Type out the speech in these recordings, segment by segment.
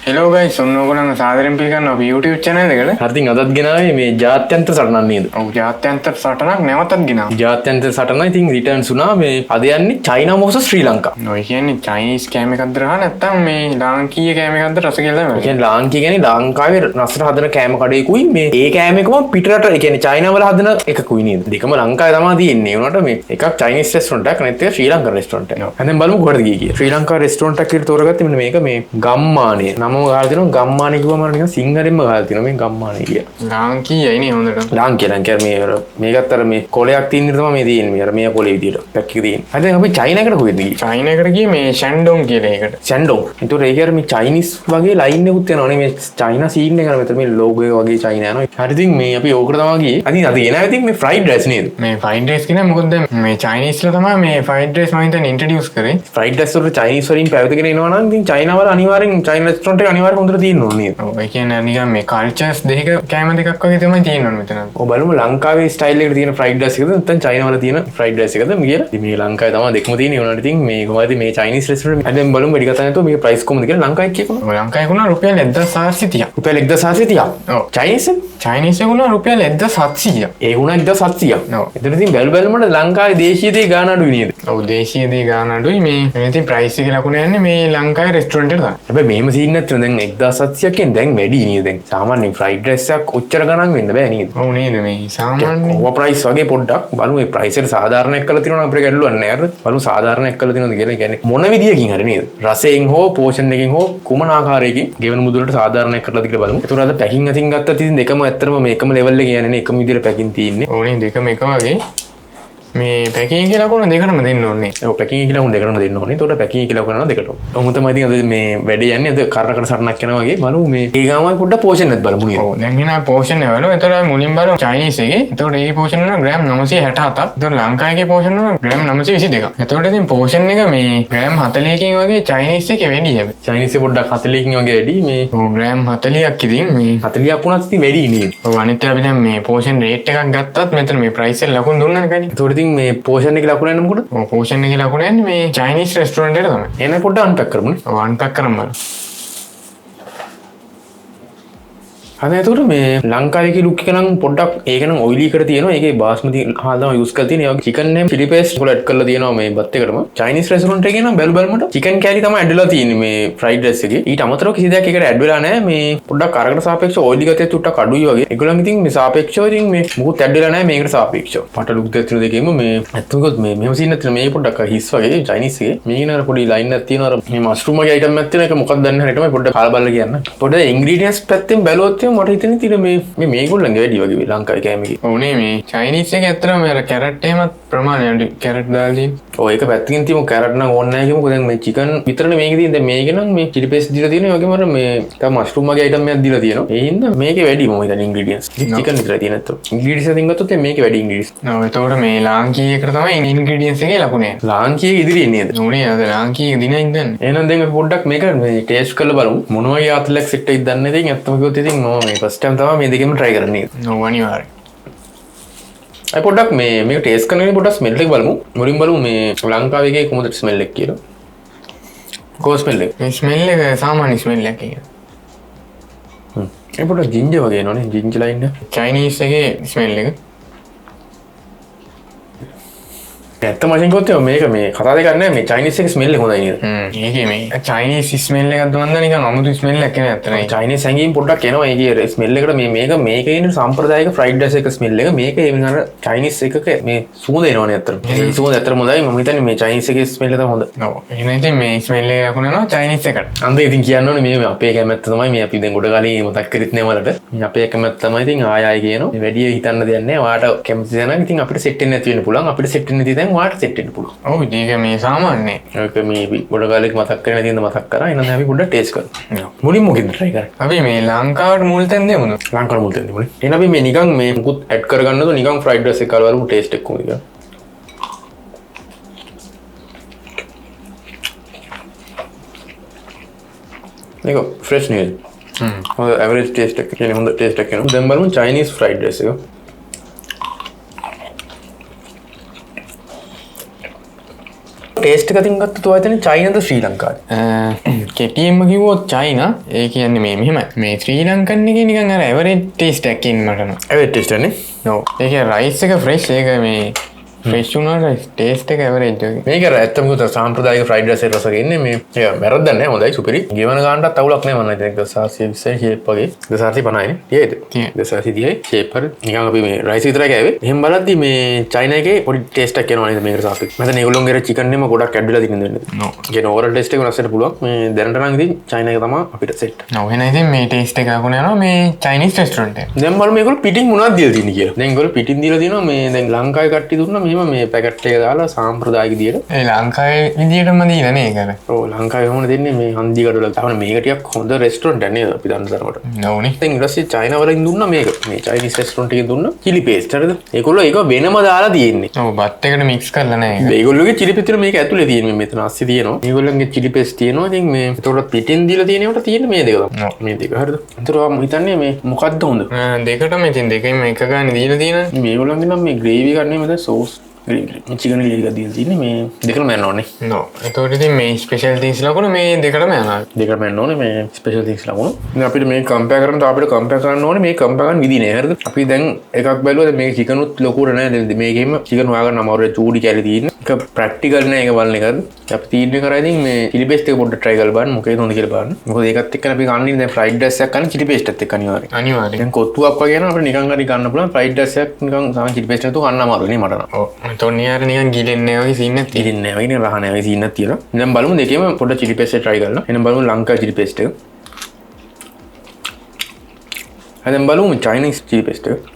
Hello guys, ඔන්න ඔයගොල්ලන්ව සාදරයෙන් පිළිගන්නවා අපේ YouTube channel එකට. හරි, ඉතින් අදත් ගෙනාවේ මේ ජාත්‍යන්තර සටනක් නේද? ඔව්, ජාත්‍යන්තර සටනක් නැවතත් ගෙනාවා. ජාත්‍යන්තර සටන ඉතින් රිටර්න්ස් වුණා. මේ අද යන්නේ චයිනා වර්සස් ශ්‍රී ලංකා. ඔය කියන්නේ චයිනීස් කෑම එකක්ද රහ නැත්නම් මේ ලාංකීය කෑම එකක්ද රස කියලා ඒ කියන්නේ ලාංකීය කියන්නේ ලංකාවේ රසට හදන කෑම කඩේකුයි මේ ඒ කෑම එකම පිටරට, ඒ කියන්නේ චයිනා වල හදන එකකුයි නේද? දෙකම ලංකාවේ තමයි තියෙන්නේ. ඒ වුණාට මේ එකක් චයිනීස් රෙස්ටොරන්ට් එකක් අනිත් එක ශ්‍රී ලංකන් රෙස්ටොරන්ට් එකක්. දැන් බලමු කොහෙටද ගියේ කියලා. ශ්‍රී ලංකා රෙස්ටොරන්ට් එකක් කියලා තෝරගත්තේ මෙන්න මේක, මේ ගම්මානය. නමම ගහලා තියෙනවා ගම්මානය කිව්වම අර නිකන් සිංහලෙන්ම ගහලා තියෙනවා මේ ගම්මානය කියලා. ලාංකීයයි නේ හොඳට. ලාංකීය ලංකාවේ මේ අර මේකත් අර මේ කොලයක් තියෙන විදිහට තමයි මේ තියෙන්නේ. මේ අර මේ කොලේ විදිහට පැක් එක තියෙන්නේ. හරි, දැන් අපි චයිනා එකට කොහෙද ගියේ? චයිනා එකට ගියේ මේ ෂැන්ඩොන් කියලා එකට. ෂැන්ඩොන්. ඒතකොට ඒක අර මේ චයිනීස් වගේ ලයින් එකකුත් යනවා නේ, මේ චයිනා සීන් එක අර මෙතන මේ ලෝගෝ එක වගේ චයිනා යනවා. හරි, ඉතින් මේ අපි ඕකට තමයි ගියේ. අදින් අද ගෙනාවේ ඉතින් මේ ෆ්‍රයිඩ් රයිස් නේද? මේ ෆ්‍රයිඩ් රයිස් කියන්නේ මොකද දැන් මේ චයිනීස්ලා තමයි මේ ෆ්‍රයිඩ් රයිස් මම හිතන්නේ ඉන්ට්‍රොඩියුස් කරේ. ෆ්‍රයිඩ් රයිස් වලට චයිනීස් වලින් පැවිදගෙන එනවා නම් ඉතින් චයිනා වල අනිවාර්යෙන් චයිනා රෙස්ටොරන්ට් එක අනිවාර්යෙන් හොඳට තියෙන්න ඕනේ නේද? ඔව්, ඒ කියන්නේ නිකන් මේ කල්චර්ස් දෙක කෑම දෙකක් වගේ තමයි තියෙන්නේ මෙතන. ඔව්, බලමු ලංකාවේ ස්ටයිල් එකට තියෙන ෆ්‍රයිඩ් රයිස් එකද නැත්නම් චයිනා වල තියෙන ෆ්‍රයිඩ් රයිස් එකද කියලා. ඉතින් මේ ලංකාවේ තමයි දෙකම තියෙන්නේ. ඒ වුණාට ඉතින් මේ කොහොමද මේ චයිනීස් රෙස්ටොරන්ට් එක දැන් බලමු වැඩි කතා නැතුව මේක ප්‍රයිස් කොහොමද කියලා. ලංකාවේ කියකෝ. ඔව්, ලංකාවේ වුණා රුපියල් 1430ක්. රුපියල් 1430ක්. ඔව්. චයිනීස් එක? චයිනීස් එක වුණා රුපියල් 1700ක්. ඒ වුණා 1700ක්. ඔව්. එතන ඉතින් බැලු බැලුමට ලංකාවේ දේශීය දේ ගාන අඩුයි නේද? ඔව්, දේශීය දේ ගාන අඩුයි. මේ ඉතින් ප්‍රයිස් එක ලකුණ යන්නේ මේ ලංකාවේ රෙස්ටොරන්ට් එකට තමයි. හැබැයි මෙහෙම සීන් එකක් තියෙනවා. දැන් 1700ක් කියන්නේ දැන් වැඩි නේද? දැන් සාමාන්‍යයෙන් ෆ්‍රයිඩ් රයිස් එකක් ඔච්චර ගණන් වෙන්න බෑ නේද? ඔව් නේද, මේ සාමාන්‍ය ඕවර් ප්‍රයිස් වගේ පොඩ්ඩක් බලමු. මේ ප්‍රයිස් එක සාධාරණයක් කරලා තියෙනවා නම් අපිට ගැටලුවක් නෑ. හරිද? බලමු සාධාරණයක් කරලා තියෙනවද කියලා. ඒ කියන්නේ මොන විදියකින් හරි නේද? රසයෙන් හෝ පෝෂන් එකකින් හෝ කුමන ආකාරයකින් ගෙවන මුදලට සාධාරණයක් කරලාද කියලා බලමු. ඒතකොට අද පැකින් අතින් ගත්තත් ඉතින් දෙකම ඇත්තටම මේ එකම ලෙවල් එකේ යන්නේ නේ, එකම විදියට පැකින් තියෙන්නේ. ඔව් නේ, දෙකම එක වගේ. මේ පැකින් එකේ ලකුණ දෙකටම දෙන්න ඕනේ. ඔව්, පැකින් එකේ ලකුණ දෙකටම දෙන්න ඕනේ. ඒතකොට පැකින් එකේ ලකුණ යනවා දෙකටම. ඔහොම තමයි ඉතින් අද මේ වැඩේ යන්නේ. අද කරකට සටනක් යනවා වගේ. බලමු මේ ඒ ගාම පොඩ්ඩක් පෝෂන් එකත් බලමු නේද? ඔව්, දැන් එන පෝෂන් එක බලමු. එතකොට අපි මුලින් බලමු චයිනීස් එකේ. එතකොට ඒකේ පෝෂන් වුණා ග්‍රෑම් 967ක්. එතකොට ලංකාවේ එකේ පෝෂන් වුණා ග්‍රෑම් 922ක්. එතකොට ඉතින් පෝෂන් එක මේ ග්‍රෑම් 40කින් වගේ චයිනීස් එකේ වැඩි හැබැයි. චයිනීස් එක පොඩ්ඩක් 40කින් වගේ වැඩි මේ. ඔව්, ග්‍රෑම් 40ක් ඉතින් මේ 40ක් වුණත් ඉතින් වැඩි නේද? ඔව්, අනිත් අපි දැන් මේ පෝෂන් රේට් එකක් ගත්තත් මෙතන මේ ප්‍රයිස් එක ලකුණු දුන්නානේ කලින්. ඒතකොට ඉතින් මේ පෝෂන් එකේ ලකුණ යන්නේ මොකටද? ඔව්, පෝෂන් එකේ ලකුණ යන්නේ මේ චයිනීස් රෙස්ටොරන්ට් එකට තමයි. එහෙනම් පොඩ්ඩක් අන්පැක් කරමු නේ. ඔව්, අන්පැක් කරමු බලමු. හරි, එතකොට මේ ලංකාවේ එකේ ලුක් එක නම් පොඩ්ඩක් ඒක නම් ඔයිලි එකට තියෙනවා. ඒකේ බාස්මති හාල් තමයි යූස් කරලා තියෙන්නේ. ඒ වගේ චිකන් එකේ චිලි පේස්ට් වල ඇඩ් කරලා තියෙනවා මේ බත් එකටම. චයිනීස් රෙස්ටොරන්ට් එකේ නම් බැලු බැලමට චිකන් කෑලි තමයි ඇඩ් වෙලා තියෙන්නේ මේ ෆ්‍රයිඩ් රයිස් එකේ. ඊට අමතරව කිසි දෙයක් ඒකට ඇඩ් වෙලා නැහැ. මේ පොඩ්ඩක් අරකට සාපේක්ෂව ඔයිලි ගතිය චුට්ටක් අඩුයි වගේ. ඒගොල්ලන් ඉතින් මේ සාපේක්ෂව ඉතින් මේ මොකුත් ඇඩ් වෙලා නැහැ මේකට සාපේක්ෂව. පට ලුක් දෙක තුන දෙකේම මේ ඇත්තම කිව්වොත් මේ මෙහෙම සීන් එකක් තියෙනවා. මේ පොඩ්ඩක් හිස් වගේ චයිනීස් එකේ. මේකේ නේද පොඩි ලයින් එකක් තියෙනවා. අර මේ මස්රූම් වගේ අයිටම් එකක් තියෙනවා. ඒක මොකක්ද දන්නේ නැහැ හරියටම. පොඩ්ඩක් කාලා බලලා කියන්න. පොඩ්ඩක් ඉන්ග්‍රීඩියන්ට්ස් පැත්තෙන් බැලුවොත් එහෙම මට හිතෙන්නේ තියෙන මේ මේ මේගොල්ලන්ගේ වැඩි වගේ මේ ලංකාවේ කෑම එකේ. ඔව් නේ, මේ චයිනීස් එක ඇත්තටම අර කැරට් එහෙමත් ප්‍රමාණය අඩුයි. කැරට් දාලා තියෙන්නේ. ඔව්, ඒක පැත්තකින් තියමු. කැරට් නම් ඕනේ නැහැ කියමුකෝ. දැන් මේ චිකන් විතරනේ මේකේ තියෙන්නේ. දැන් මේකේ නම් මේ චිලි පේස්ට් දීලා තියෙනවා. ඒ වගේම අර මේ තව මස්රූම් වගේ අයිටම් එකක් දීලා තියෙනවා. ඒ හින්දා මේකේ වැඩි මම හිතන්නේ ඉන්ග්‍රීඩියන්ට්ස්. චිකන් විතරයි තියෙන්නේ නැත්තම්. ඉන්ග්‍රීඩියන්ට්ස් අතින් ගත්තොත් මේකේ වැඩි ඉන්ග්‍රීඩියන්ට්ස්. ඔව්, එතකොට මේ ලාංකීය එකට තමයි ඉන්ග්‍රීඩියන්ට්ස් එකේ ලකුණ යන්නේ. ලාංකීය ඉදිරියේ නේද? ඔව් නේ, අද ලාංකීය දිනයි දන්නේ. එහෙනම් දැන් අපි පොඩ්ඩක් මේක මේ ටේස්ට් කරලා බලමු. මොන වගේ ආතලයක් සෙට් එකක්ද දන්නේ නැති. ඉතින් ඇත්තම කිව්වොත් ඉතින් මම මේ ෆස්ට් ටයිම් තමයි මේ දෙකෙන්ම try කරන්නේ. ඔව්, අනිවාර්යයෙන්. අපි පොඩ්ඩක් මේ මේක ටේස්ට් කරන වෙලේ පොඩ්ඩක් ස්මෙල් එක බලමු. මුලින් බලමු මේ ලංකාවේ එකේ කොහොමද ස්මෙල් එක කියලා. කොහොමද ස්මෙල් එක? මේ ස්මෙල් එක සාමාන්‍ය ස්මෙල් එකක් කියන්නේ. ඒ පොඩ්ඩක් ජින්ජර් වගේ එනවනේ, ජින්ජර් ලයින් එක. චයිනීස් එකේ ස්මෙල් එක. ඇත්තම වශයෙන් කිව්වොත් මේක මේ කතා දෙකක් නෑ, මේ චයිනීස් එකේ ස්මෙල් එක හොඳයි නේද? ඒකේ මේ චයිනීස් ස්මෙල් එකක් දුවන්න නිකන් අමුතු ස්මෙල් එකක් එන ඇත්තට. චයිනීස් හැංගීම් පොඩ්ඩක් එනවා ඒකේ ස්මෙල් එකට. මේ මේක මේකේ ඉන්න සාම්ප්‍රදායික ෆ්‍රයිඩ් රයිස් එක ස්මෙල් එක මේක ඒ අර චයිනීස් එකක මේ සුවඳ එනවනේ ඇත්තටම. ඒ සුවඳ ඇත්තටම හොඳයි. මම හිතන්නේ මේ චයිනීස් එකේ ස්මෙල් එක තමයි හොඳ. ඔව්, එහෙනම් ඉතින් මේ ස්මෙල් එක ලකුණ යනවා චයිනීස් එකට. අන්ද ඉතින් කියන්න ඕනේ මේ අපේ කැමැත්ත තමයි මේ අපි දැන් ගොඩ කලින් මතක් කරෙත් නෑ වලට. මේ අපේ කැමැත්ත තමයි ඉතින් ආය ආය කියනවා. මේ වැඩි හිතන්න දෙයක් නෑ. ඔයාට කැමති තැනක් ඉතින් අපිට සෙට් වෙන්නේ නැති වෙන්න පුළුවන්. අපිට සෙට් වෙන්නේ නැති තැන් ඔයාට සෙට් වෙන්න පුළුවන්. ඔව්, ඉතින් ඒක මේ සාමාන්‍යයි. ඒක මේ අපි ගොඩ කාලෙක මතක් කරගෙන තියෙන මතක් කරා. එහෙනම් අපි පොඩ්ඩක් ටේස්ට් කරමු. මුලින් මොකෙන්ද try කරන්නේ? අපි මේ ලංකාවට මුල් තැන් දෙමුද? ලංකාවට මුල් තැන් දෙමුනේ. එහෙනම් අපි මේ නිකන් මේ මුකුත් ඇඩ් කරගන්නද නිකන් ෆ්‍රයිඩ් රයිස් එක කාලා බලමු ටේස්ට් එක කොහොමද කියලා. මේක ෆ්‍රෙෂ් නේද? හොඳ ඇවරේජ් ටේස්ට් එක කියන්නේ හොඳ ටේස්ට් එකක් එනවා. දැන් බලමු චයිනීස් ෆ්‍රයිඩ් රයිස් එක. ටේස්ට් එක අතින් ගත්තොත් ඔයා හිතන්නේ චයිනාද ශ්‍රී ලංකාද? කෙටියෙන්ම කිව්වොත් චයිනා. ඒ කියන්නේ මේ මෙහෙමයි. මේ ශ්‍රී ලංකන් එකේ නිකන් අර ඇවරේජ් ටේස්ට් එකක් එන්නේ මට නම්. ඇවරේජ් ටේස්ට් එකනේ. ඔව්. ඒ කියන්නේ රයිස් එක ෆ්‍රෙෂ්, ඒක මේ ෆ්‍රෙෂ් වුණාට ටේස්ට් එක ඇවරේජ් වගේ. මේක අර ඇත්තම කිව්වොත් සාම්ප්‍රදායික ෆ්‍රයිඩ් රයිස් එක රසක ඉන්නේ මේ. ඒක වැරද්දක් නෑ, හොඳයි සුපිරි. ගෙවන ගානටත් අවුලක් නෑ මං හිතන්නේ. 1420 ෂේප් වගේ. 1450යි නේ. 30යිද? 1430යි ෂේප් හරි. නිකන් අපි මේ රයිස් විතරයි කෑවේ. එහෙම බලද්දි මේ චයිනා එකේ පොඩි ටේස්ට් එකක් එනවා නේද මේකට සාපේක්ෂව. මම හිතන්නේ ඒගොල්ලෝගේ අර චිකන් එකම ගොඩක් ඇඩ් වෙලා තියෙන දෙන්නේ. ඔව්. කියන්නේ ඕවරල් ටේස්ට් එක වෙනස් වෙන්න පුළුවන්. මේ දැනට නම් ඉතින් චයිනා එක තමයි අපිට සෙට්. ඔව්, එහෙනම් ඉතින් මේ ටේස්ට් එක ලකුණ යනවා මේ චයිනීස් රෙස්ටොරන්ට් එකට. දැන් බලමු මේගොල්ලෝ පිටින් මොනවද දීලා තියෙන්නේ කියලා. දැන් ඒගොල්ලෝ පිටින් දීලා තියෙනවා මේ දැන් ලංකාවේ කට්ටිය දුන්නා මෙහෙම මේ පැකට් එක දාලා සාම්ප්‍රදායික විදියට. ඒ ලංකාවේ විදියටම දීලා නේ ඒක අර. ඔව්, ලංකාවේ කොහොමද දෙන්නේ මේ හන්දි කඩවල. තවන මේක ටිකක් හොඳ රෙස්ටොරන්ට් එකක් නේද අපි දන්න තරමට. ඔව්නේ. දැන් ඊට පස්සේ චයිනා වලින් දුන්නා මේක. මේ චයිනීස් රෙස්ටොරන්ට් එකෙන් දුන්නා චිලි පේස්ට් හරිද? ඒගොල්ලෝ ඒක වෙනම දාලා තියෙන්නේ. ඔව්, බත් එකට මික්ස් කරලා නෑ ඒක. ඒගොල්ලෝගේ චිලි පේස්ට් එක මේක ඇතුලේ තියෙන්නේ. මෙතන අස්සේ තියෙනවා. ඒගොල්ලන්ගේ චිලි පේස්ට් තියෙනවා. ඉතින් මේ ඒතකොට පිටින් දීලා තියෙන ඒවට තියෙන්නේ මේ දෙක තමයි. මේ දෙක හරිද? ඒතකොට මම හිතන්නේ මේ මොකද්ද හොඳ? දෙකටම ඉතින් දෙකෙන්ම එක ගානේ දීලා තියෙනවනේ. මේගොල්ලන්ගේ නම් මේ ග්‍රේවි එකක් නෙමෙයි මත සෝස් ග්‍රේවි. මේ චිකන් ග්‍රේවි එකක් දීලා තියෙන්නේ. මේ දෙකම යන්න ඕනේ. ඔව්. ඒතකොට ඉතින් මේ ස්පෙෂල් තින්ග්ස් ලකුණ මේ දෙකටම යනවා. දෙකටම යන්න ඕනේ මේ ස්පෙෂල් තින්ග්ස් ලකුණු. දැන් අපිට මේ කම්පෙයාර් කරන්න තව අපිට කම්පෙයාර් කරන්න ඕනේ මේ කම්පෙයාර් කරන විදිහ නේ හරිද? අපි දැන් එකක් බැලුවා දැන් මේක චිකනුත් ලොකුවට නෑ. දැන් මේකෙම චිකන් හොයාගන්න අමාරුයි. චූඩි කැලි තියෙන්නේ. ඒක ප්‍රැක්ටිකල් නෑ ඒක බලන එක හරිද? අපි තීරණය කරා ඉතින් මේ චිලි පේස්ට් එක පොඩ්ඩක් try කරලා බලන්න මොකේද හොඳ කියලා බලන්න. මොකද ඒකත් එක්කනේ අපි කන්නේ දැන් ෆ්‍රයිඩ් රයිස් එකක් කන්නේ චිලි පේස්ට් එකත් එක්ක අනිවාර්යයෙන්. අනිවාර්යයෙන්. දැන් කොත්තුවක් වගේ නම් අපිට නිකන් හරි ගන්න පුළුවන්. ෆ්‍රයිඩ් රයිස් එකක් නිකන් සාමාන්‍ය චිලි පේස්ට් නැතුව කන්න අමාරුයි නේ මට නම්. ඔව්. එතකොට නියර නිකන් ගිලෙන්නේ නැහැ වගේ සීන් එකක් තියෙනවා. ගිලෙන්නේ නැහැ වගේ නේ, රහ නැහැ වගේ සීන් එකක් තියෙනවා. දැන් බලමු දෙකේම පොඩ්ඩක් චිලි පේස්ට් එක try කරලා. එහෙනම් බලමු ලංකා චිලි පේස්ට් එක. හරි දැන් බලමු චයිනීස් චිලි පේස්ට් එක.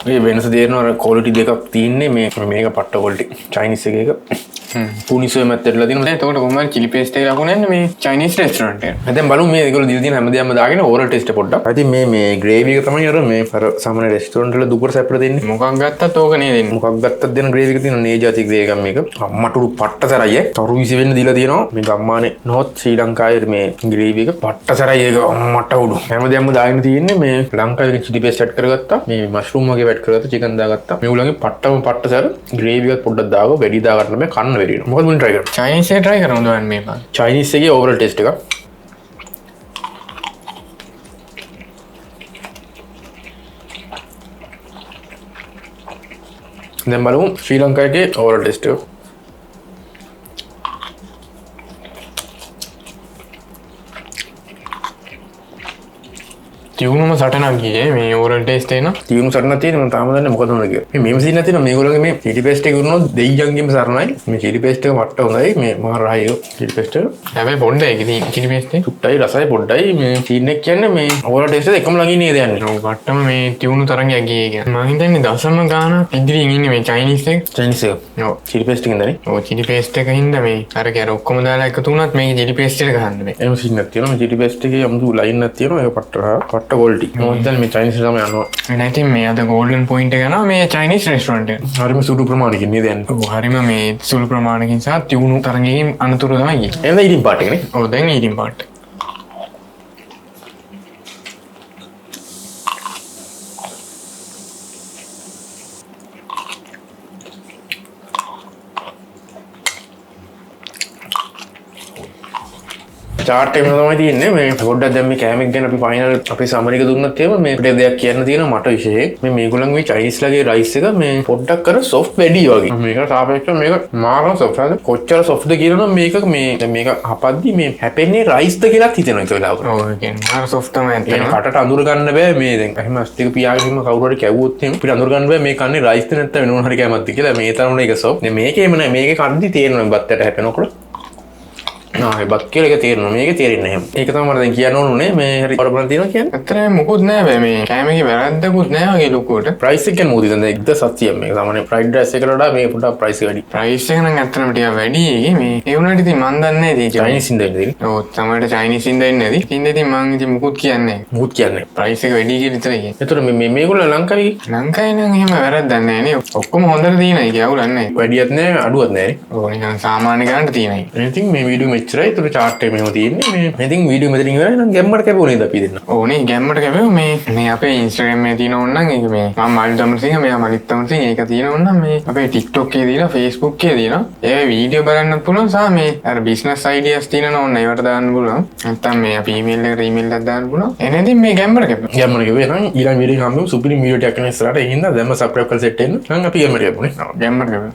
මේ වෙනස තේරෙනවා අර ක්වොලිටි දෙකක් තියෙන්නේ. මේ මේක පට්ට ක්වොලිටි චයිනීස් එකේ එක. පුනිසොය මැත්තටලා තියෙනවා. දැන් එතකොට කොහොම හරි චිලි පේස්ට් එක ලකුණ යන්නේ මේ චයිනීස් රෙස්ටොරන්ට් එකට. දැන් බලමු මේ ඒගොල්ලෝ දීලා තියෙන හැම දෙයක්ම දාගෙන ඕරල් ටේස්ට් එක පොඩ්ඩක්. ඉතින් මේ මේ ග්‍රේවි එක තමයි අර මේ අර සාමාන්‍ය රෙස්ටොරන්ට් වල දුප්පට සැපට දෙන්නේ. මොකක් ගත්තත් ඕක නේ දෙන්නේ. මොකක් ගත්තත් දෙන ග්‍රේවි එක තියෙන නේ ජාති ග්‍රේවි එකක් මේක. අම්මට උඩු පට්ට සැරයි ඈ. තරු විසි වෙන්න දීලා තියෙනවා. මේ ගම්මානේ නොත් ශ්‍රී ලංකාවේ මේ ග්‍රේවි එක පට්ට සැරයි ඒක අම්මට උඩු. හැම දෙයක්ම දාගෙන තියෙන්නේ මේ ලංකාවේ චිලි පේස්ට් ඇඩ් කරගත්තා. මේ මෂ්රූම් වගේ ඇඩ් කරගත්තා. චිකන් දාගත්තා. මේ උලංගේ පට්ටම පට්ට සැර ග්‍රේවි එකත් පොඩ්ඩක් දාගුවා. වැඩි දාගන්න බෑ කන්න බැරි වෙනවා. මොකද මුලින් try කරන්නේ? චයිනීස් එක try කරමු දැන් මේ පාර. චයිනීස් එකේ ඕවරල් ටේස්ට් එක. දැන් බලමු ශ්‍රී ලංකා එකේ ඕවරල් ටේස්ට් එක. තියුණුම සටනක් ගියේ මේ ඕරල් ටේස්ට් එක නම්. තියුණු සටනක් තියෙන මම තාම දන්නේ මොකද හොඳ කියලා. මේ මෙහෙම සීන් එකක් තියෙනවා මේගොල්ලෝගේ මේ චිලි පේස්ට් එක වුණොත් දෙයියන්ගේම සරණයි. මේ චිලි පේස්ට් එක වට්ට හොඳයි. මේ මහා රහයි ඒක චිලි පේස්ට් එක. හැබැයි පොඩ්ඩයි ඒක ඉතින් චිලි පේස්ට් එක. චුට්ටයි රසයි පොඩ්ඩයි මේ සීන් එක කියන්නේ මේ ඕරල් ටේස්ට් එක එකම ළඟින් නේද යන්නේ. ඔව් වට්ටම මේ තියුණු තරඟයක් ගියේ ඒක. මං හිතන්නේ දශම ගානක් ඉදිරියෙන් ඉන්නේ මේ චයිනීස් එක. චයිනීස් එක. ඔව්. චිලි පේස්ට් එකෙන් දන්නේ. ඔව් චිලි පේස්ට් එක හින්දා මේ අර කැර ඔක්කොම දාලා එකතු වුණත් මේක චිලි පේස්ට් එකට ගහන්න බෑ. එහෙම සීන් එකක් තියෙනවා. මේ චිලි පේස්ට් එකේ අමුතු ලයින් එකක් තියෙනවා. ඒක පට්ට රහ පට්ට ක්වොලිටි. මොකද දැන් මේ චයිනීස් තමයි යනවා. එහෙනම් ඉතින් මේ අද ගෝල්ඩන් පොයින්ට් එක යනවා මේ චයිනීස් රෙස්ටොරන්ට් එකට. හරිම සුළු ප්‍රමාණයකින් නේද යන්නේ. ඔව් හරිම මේ සුළු ප්‍රමාණයකින් සහ තියුණු තරඟයකින් අනතුරු තමයි ගියේ. එහෙනම් ඊටින් පාට් එකනේ. ඔව් දැන් ඊටින් පාට්. චාට් එකම තමයි තියෙන්නේ. මේ පොඩ්ඩක් දැන් මේ කෑම එක ගැන අපි ෆයිනල් අපේ සමරි එක දුන්නත් එහෙම මේ අපිට දෙයක් කියන්න තියෙනවා මට විශේෂයෙන්. මේ මේගොල්ලන්ගේ මේ චයිනීස් ලගේ රයිස් එක මේ පොඩ්ඩක් අර සොෆ්ට් වැඩි වගේ. මේක සාපේක්ෂව මේක මාරම සොෆ්ට්. හරිද? කොච්චර සොෆ්ට්ද කියනවනම් මේක මේ දැන් මේක හපද්දි මේ හැපෙන්නේ රයිස්ද කියලාත් හිතෙනවා එක වෙලාවකට. ඔව් ඒ කියන්නේ මාර සොෆ්ට් තමයි ඒ ඇත්තටම. කටට අඳුර ගන්න බෑ මේ දැන් එහෙම ඇස් දෙක පියාගෙන එහෙම කවුරු හරි කැවුවොත් එහෙම අපිට අඳුර ගන්න බෑ මේ කන්නේ රයිස්ද නැත්නම් වෙන මොන හරි කෑමක්ද කියලා. මේ තරමට ඒක සොෆ්ට්. දැන් මේකේම නෑ මේකේ කද්දි තේරෙනවා මේ බත්තට හැපෙනකොට. ආ ඒ බත් කියලා එක තේරෙනවා. මේක තේරෙන්නේ නැහැ. ඒක තමයි මට දැන් කියන්න ඕන උනේ. මේ හරි ඔයාලා බලන්න තියෙනවා කියන්නේ. ඇත්තටම මොකුත් නෑ බෑ මේ කෑම එකේ වැරද්දකුත් නෑ වගේ ලොකුවට. ප්‍රයිස් එක කියන්නේ මොකද ඉතින් දැන් 1700 මේක සාමාන්‍ය ෆ්‍රයිඩ් රයිස් එකට වඩා මේක පොඩ්ඩක් ප්‍රයිස් එක වැඩි. ප්‍රයිස් එක නම් ඇත්තටම ටිකක් වැඩි ඒකේ මේ ඒ වුණාට ඉතින් මන් දන්නේ නෑ ඉතින්. චයිනීස් ඉඳන් ඉන්නේ තියෙන්නේ. ඔව් තමයි චයිනීස් ඉඳන් ඉන්නේ නැති. ඉතින් ඉතින් මං ඉතින් මොකුත් කියන්නේ නෑ. මොකුත් කියන්නේ නෑ. ප්‍රයිස් එක වැඩි කියලා විතරයි කියන්නේ. එතකොට මේ මේගොල්ලෝ ලංකාවේ ලංකාවේ නම් එහෙම වැරද්දක් නෑ නේ. ඔක්කොම හොඳට තියෙන එක අවුලක් නෑ. වැඩියත් නෑ අඩුවත් නෑ නේ. ඔව් නිකන් සාමාන්‍ය ගානට තියෙන එක. ඉතින් මේ වීඩියෝ එච්චරයි. ඒතර චාට් එක මෙහෙම තියෙන්නේ. මේ ඉතින් වීඩියෝ මෙතනින් ඉවරයි. නම් ගැම්මට කැපුණේ නේද අපි දෙන්න? ඕනේ, ගැම්මට කැපෙමු. මේ මේ අපේ Instagram එකේ තියෙන ඕන නම් ඒක මේ මම මල්ටි තමසිංහ, මෙයා මලිත් තමසිංහ, ඒක තියෙන ඕන නම් මේ අපේ TikTok එකේ තියෙනවා, Facebook එකේ තියෙනවා. ඒ වීඩියෝ බලන්නත් පුළුවන් සහ මේ අර බිස්නස් අයිඩියාස් තියෙනවා ඕන ඒවට දාන්න පුළුවන්. නැත්තම් මේ අපි ඊමේල් එකට ඊමේල් එකක් දාන්න පුළුවන්. එන ඉතින් මේ ගැම්මට කැපෙමු. ගැම්මට කැපුවේ නම් ඊළඟ වීඩියෝ එක හම්බෙමු. සුපිරි වීඩියෝ ටිකක් කරන ඉස්සරහට. ඒ හින්දා දැන්ම සබ්ස්ක්‍රයිබ් කරලා සෙට් වෙන්න. නම් අපි ගැම්මට කැපුණේ. ඔව්, ගැම්මට කැපෙමු.